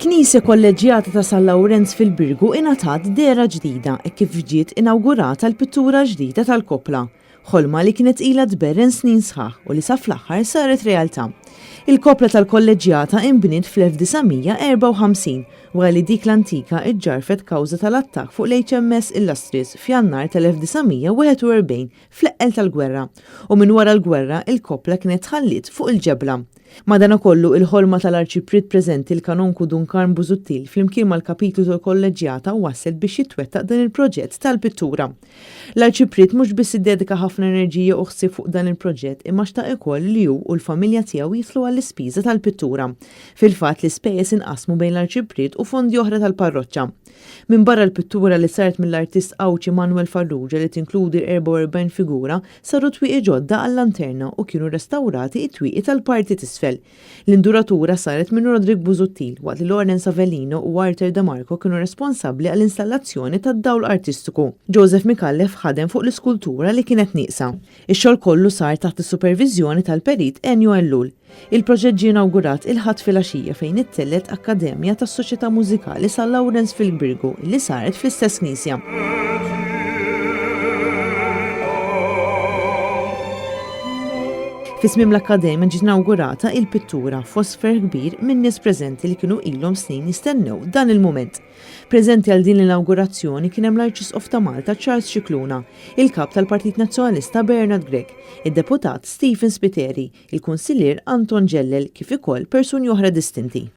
Il-Knisja Kolleġġjata ta' San Lawrenz fil-Birgu ingħatat dehra ġdida hekk kif ġiet inawgurata l-pittura ġdida tal-koppla. Ħolma li kienet ilha tberren snin sħaħ u li sa fl-aħħar saret realtà. Il-koppla tal-Kolleġġjata inbniet fl-1954 wara li dik l-antika ġġarfet kawża tal-attakk fuq l-HMS Illustrious f'Jannar tal-1941 fl-eqqel tal-gwerra u minn wara l-gwerra il-koppla kienet tħalliet fuq il-ġebla. Madanakollu, il-ħolma tal-Arċipriet preżenti l-Kanonku Dun Karm Busuttil flimkien mal-Kapitlu tal-Kolleġġjata wasslet biex jitwettaq dan il-proġett tal-pittura. L-Arċipriet mhux biss iddedika ħafna enerġija u ħsieb fuq dan il-proġett imma xtaq ukoll li hu u l-familja tiegħu jidħlu għall-ispiża tal-pittura. Fil-fatt l-ispejjeż inqasmu bejn l-Arċipriet u fondi oħra tal-parroċċa. Minbarra l-pittura li saret mill-artist Għawdxi Manuel Farrugia li tinkludi 44 figura, saru twieqi ġodda għal-lanterna u kienu restawrati t-twieqi tal-parti t'isfel. L-induratura saret minn Roderick Busuttil, waqt li Lawrence Avellino u Arthur De Marco kienu responsabbli għall-installazzjoni tad-dawl artistiku. Joseph Micallef ħadem fuq l-iskultura li kienet nieqsa. Ix-xogħol kollu sar taħt is-superviżjoni tal-Perit Ennio Ellul. Il-proġett ġie inawgurat il-Ħadd filgħaxija fejn ittellgħet Akkademja tas-Soċjetà Mużikali San Lawrenz fil-Birgu li saret fl-istess knisja. Fi tmiem l-akkademja ġiet inawgurata il-pittura fost ferħ kbir min-nies preżenti li kienu ilhom snin jistennew dan il-mument. Preżenti għal din l-inawgurazzjoni kien hemm l-Arċisqof ta' Malta Charles Scicluna, il-Kap tal-Partit Nazzjonalista Bernard Grech, id-Deputat Stephen Spiteri, il-Kunsillier Anton Gellel kif ukoll persuni oħra distinti.